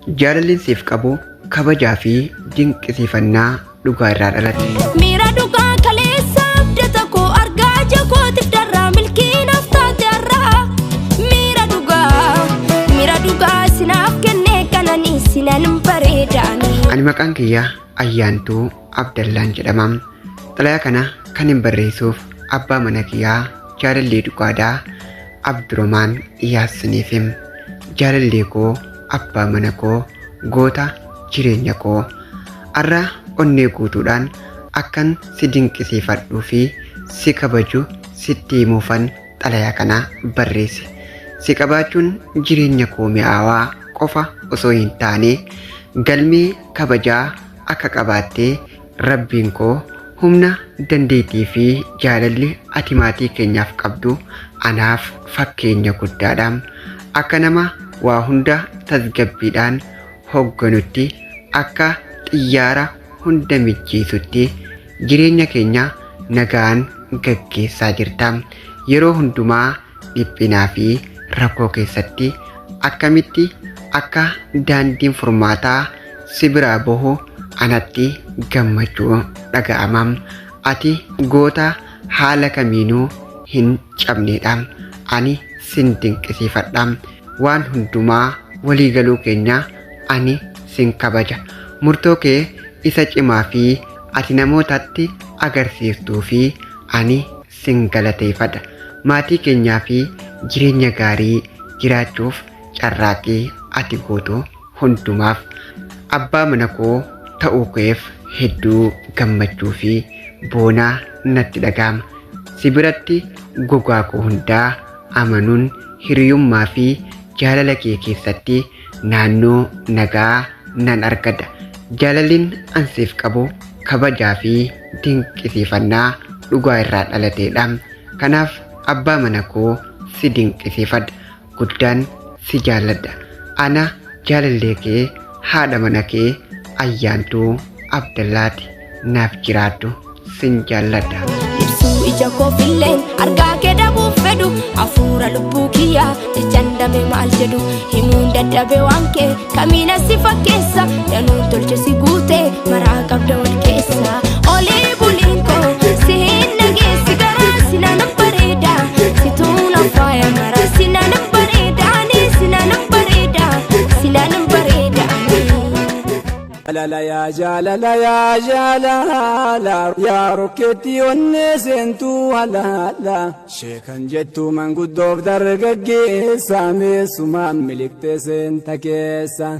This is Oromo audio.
Jaalalli siif qabu kabajaa fi dinqisiifannaa dhugaa irraa dhalate. Miira dhugaa kaleessa abdata koo argaa jakootiif darraa milkiinaaf taate har'aa. Miira dhugaa miira dhugaa sinaaf kennee kananii sinan bareedaani. Ani maqaan kiyya Ayyaantuu Abdallaan jedhama. Xalayaa kana kan hin barreessuuf abbaa mana kiyyaa jaalallee dhugaadhaa Abduromaan Yaassiniif. Jaalallee koo abbaa mana koo goota jireenya koo har'a onnee guutuudhaan akkan si dinqisiifadhuu fi si kabaju sitti himuufan xalayaa kana barreesse. Si qabaachuun jireenya koo mi'aawaa qofa osoo hin taane galmee kabajaa akka qabaattee rabbiin koo humna dandeettii fi jaalalli ati maatii keenyaaf qabdu anaaf fakkeenya guddaadha. Akka nama waa hunda tasgabbiidhaan hoogganutti akka xiyyaara hunda mijjeessutti jireenya keenya nagaan gaggeessaa jirta. Yeroo hundumaa dhiphinaa fi rakkoo keessatti akkamitti akka daandiin furmaataa si biraa bahu anatti gammachuu dhaga'ama. Ati goota haala kamiinuu hin cabnedha. Ani sin dinqisiifadha. Waan hundumaa waliigaluu keenya ani sin kabaja. Murtoo kee isa cimaa fi ati namootatti agarsiiftuu fi ani sin galateeffadha. Maatii keenyaa fi jireenya gaarii jiraachuuf carraaqqii ati gootu hundumaaf abbaa mana koo ta'uu keef hedduu gammachuu fi boonaa natti dhaga'ama. Si biratti gogaa koo hundaa amanuun hiriyummaa fi jaalala kee keessatti naannoo nagaa nan argadha. Jaalalliin an siif qabu kabajaa fi dinqisiifannaa dhugaa irraa dhalateedha. Kanaaf abbaa mana koo si dinqisiifadha. Guddaan si jaalladha. Ana jaalallee kee haadha mana kee Ayyaantuu Abdallaati naaf jiraadhu sin jaalladha. Ibsuu ija koofilleen argaa kee dhabuuf fedhu hafuura lubbuu kiyyaa jechaan dame maal jedhu himuun dadhabe waan kee kamiina si fakkeessa danuun tolche si guute maraa qabda wal keessa. Olii buliin koo si hin dhageessi garaa si nana bareeda si tuuna faaya maraa si nana bareedaani si nana bareeda si nana bareedaani. Jaalala yaa jaalala yaa jaalala yaa rokkeetti onnee seentuu halaala sheekan jettuu manguddoof dargaggeessa meessumaan miliqxee seenta keessa.